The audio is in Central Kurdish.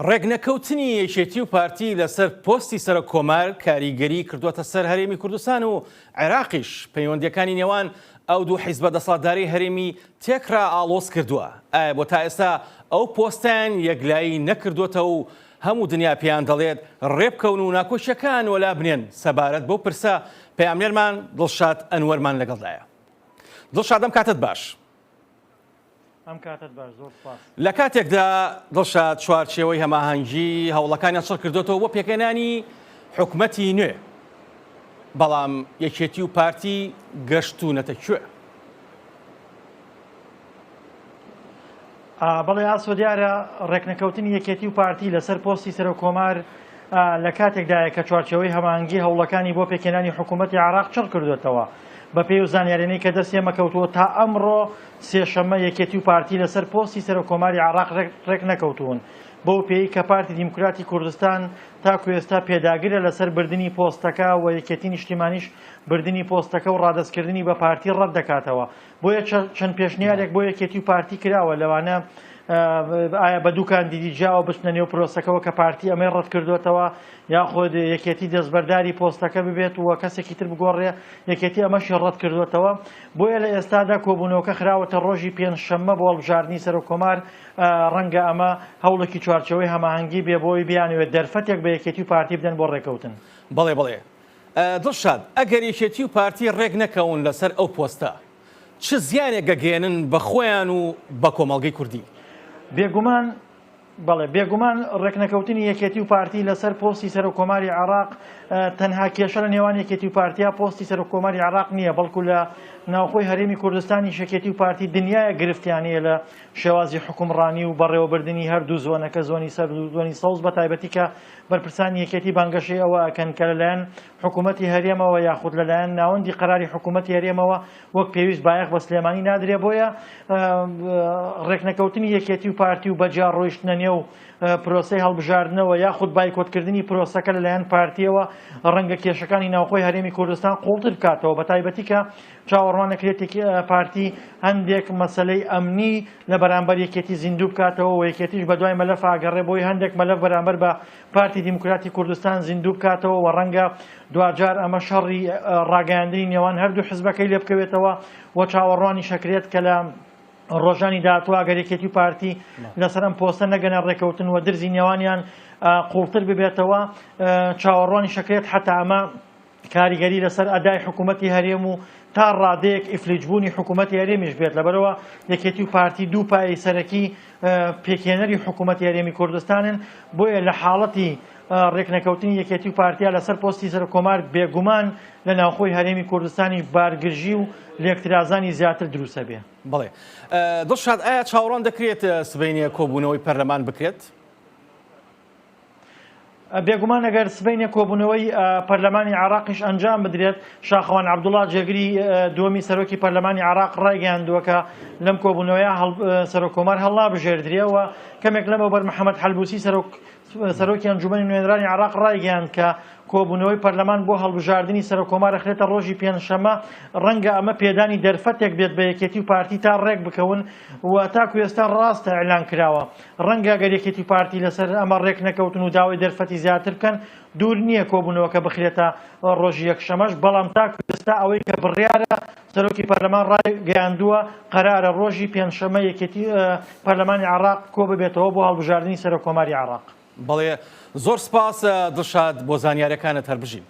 ڕێکنەکەوتنی یەکێتی و پارتی لەسەر پۆستی سەرۆک کۆمار کاریگەری کردووەتە سەر هەرێمی کوردستان و عێراقیش، پەیوەندییەکانی نێوان ئەو دوو حیزبە دەسەڵاتدارەی هەرێمی تێکڕا ئاڵۆز کردووە. ئایا بۆ تا ئێستا ئەو پۆستەیان یەکلایی نەکردووەتەوە و هەموو دنیا پێیان دەڵێت ڕێبکەون و ناکۆکییەکان وەلا بنێن؟ سەبارەت بەو پرسە پەیامنێرمان دڵشاد ئەنوەرمان لەگەڵدایە. دڵشاد ئەم کاتەت باش. ئەم کاتەت باش زۆر سپاس. لە کاتێکدا دڵشاد چوارچێوەی هەماهەنگی هەوڵەکانیان چڕ کردۆتەوە بۆ پێکهێنانی حکومەتی نوێ، بەڵام یەکێتی و پارتی گەشتوونەتە کوێ؟ بەڵێ ئاسۆ دیارە ڕێکنەکەوتنی یەکێتی و پارتی لەسەر پۆستی سەرۆک کۆمار لە کاتێکدایە کە چوارچێوەی هەماهەنگی هەوڵەکانی بۆ پێکهێنانی حکوومەتی عێراق چڕ کردوێتەوە. بەپێی و زانیارانەی کە دەست ئێمە کەوتووە تا ئەمڕۆ سێشەممە یەکێتی و پارتی لەسەر پۆستی سەرۆک کۆماری عێراق ڕێک نەکەوتوون بەو پێی کە پارتی دیموکراتی کوردستان تاکو ئێستا پێداگرە لەسەر بردنی پۆستەکە و یەکێتی نیشتیمانیش بردنی پۆستەکە و ڕادەستکردنی بە پارتی ڕەت دەکاتەوە. بۆیە چەند پێشنیارێک بۆ یەکێتی و پارتی کراوە لەوانە ئایا بە دوو کاندیدی جیاوە بچنە نێو پرۆسەکەوە کە پارتی ئەمەی ڕەت کردوێتەوە یاخود یەکێتی دەستبەرداری پۆستەکە ببێت و کەسێکی تر بگۆڕێ یەکێتی ئەمەشی ڕەت کردوێتەوە بۆیە لە ئێستادا کۆبوونەوەکە خراوەتە ڕۆژی پێنجشەممە بۆ هەڵبژاردنی سەرۆک کۆمار ڕەنگە ئەمە هەوڵێکی چوارچەوەی هەماهەنگی بێ بۆی بیانەوێت دەرفەتێک بە یەکێتی و پارتی بدەن بۆ ڕێکەوتن. بەڵێ بەڵێ دڵشاد، ئەگەر یەکێتی و پارتی ڕێک نەکەون لەسەر ئەو پۆستە، چ زیانێک گەگەیەنن بە خۆیان و بە کۆمەڵگەی کوردی؟ بێگومان، بەڵێ بێگومان ڕێکنەکەوتنی یەکێتی و پارتی لەسەر پۆستی سەرۆک کۆماری عێراق تەنها کێشە لە نێوان یەکێتی و پارتیا پۆستی سەرۆک کۆماری عێراق نییە، بەڵکو لە ناوخۆی هەرێمی کوردستانیش یەکێتی و پارتی دنیایەک گرفتیان هەیە لە شێوازی حوکمڕانی و بەڕێوەبردنی هەردوو زۆنەکە، زۆنی سەبز و زۆنی سەوز، بەتایبەتی کە بەرپرسانی یەکێتی بانگەشەی ئەوە ئەکەن کە لەلایەن حکوومەتی هەرێمەوە یاخود لەلایەن ناوەندی قەراری حکوومەتی هەرێمەوە وەک پێویست بایەخ بە سلێمانی نادرێ بۆیە ڕێکنەکەوتنی یەکێتی و پارتی و بەجیا ڕۆیشتنە نێو پرۆسەی هەڵبژاردنەوە یاخود بایکۆتکردنی پرۆسەکە لەلایەن پارتیەوە ڕەنگە کێشەکانی ناوخۆی هەرێمی کوردستان قوڵتر بکاتەوە بە تایبەتی کە چاوەڕوان دەکرێت پارتی هەندێک مەسەلەی ئەمنی لە بەرامبەر یەکێتی زیندوو بکاتەوە و یەکێتیش بە دوای مەلەف ئاگەڕێ بۆی هەندێک مەلەف بەرامبەر بە پارتی دیموکراتی کوردستان زیندوو بکاتەوە و ڕەنگە دواجار ئەمە شەڕی ڕاگەیاندنی نێوان هەردوو حزبەکەی لێ بکەوێتەوە و چاوەڕوانیش ئەکرێت کە لە ڕۆژانی داهاتوو ئەگەر یەکێتی و پارتی لەسەر ئەم پۆستە نەگەنە ڕێکەوتن و درزی نێوانیان قوڵتر ببێتەوە چاوەڕوانیش ئەکرێت حەتا ئەمە کاریگەری لەسەر ئەدای حکوومەتی هەرێم و تا ڕادەیەک ئیفلیجبوونی حکوومەتی هەرێمیش بێت، لەبەرئەوە یەکێتی و پارتی دوو پایەی سەرەکی پێکهێنەری حکوومەتی هەرێمی کوردستانن، بۆیە لە حاڵەتی ڕێکنەکەوتنی یەکێتی و پارتیا لەسەر پۆستی سەرۆککۆمار بێگومان لە ناوخۆی هەرێمی کوردستانیش بارگرژی و لێکترازانی زیاتر دروستەبێ. بەڵێ دڵشاد، ئایا چاوەڕوان دەکرێت سبەینێ کۆبوونەوەی پەرلەمان بکرێت؟ بێگومان ئەگەر سبەینێ کۆبوونەوەی پەرلەمانی عێراقیش ئەنجام بدرێت، شاخەوان عەبدوڵا جێگری دووەمی سەرۆکی پەرلەمانی عێراق ڕایگەیاندووە کە لەم کۆبوونەوەیە سەرۆک کۆمار هەڵنابژێردرێ و کەمێک لەمەوبەر محەمەد حەلبوسی سەرۆک سەرۆکی ئەنجومەنی نوێنەرانی عێراق ڕایگەیاند کە کۆبوونەوەی پەرلەمان بۆ هەڵبژاردنی سەرۆک کۆمار ئەخرێتە ڕۆژی پێنجشەممە، ڕەنگە ئەمە پێدانی دەرفەتێک بێت بە یەکێتی و پارتی تا ڕێک بکەون و تاکو ئێستا ڕاستە ئیعلان کراوە. ڕەنگە گەر یەکێتی و پارتی لەسەر ئەمە ڕێک نەکەوتن و داوای دەرفەتی زیاتر بکەن، دوور نییە کۆبوونەوەکە بخرێتە ڕۆژی یەکشەمەش، بەڵام تاکو ئێستا ئەوەی کە بڕیارە سەرۆکی پەرلەمان ڕایگەیاندووە، قەرارە ڕۆژی پێنجشەممە یەکێتی پەرلەمانی عێراق کۆببێتەوە بۆ هەڵبژاردنی سەرۆککۆماری عێراق. بەڵێ زۆر سپاس دڵشاد بۆ زانیاریەکانت هەر بژی.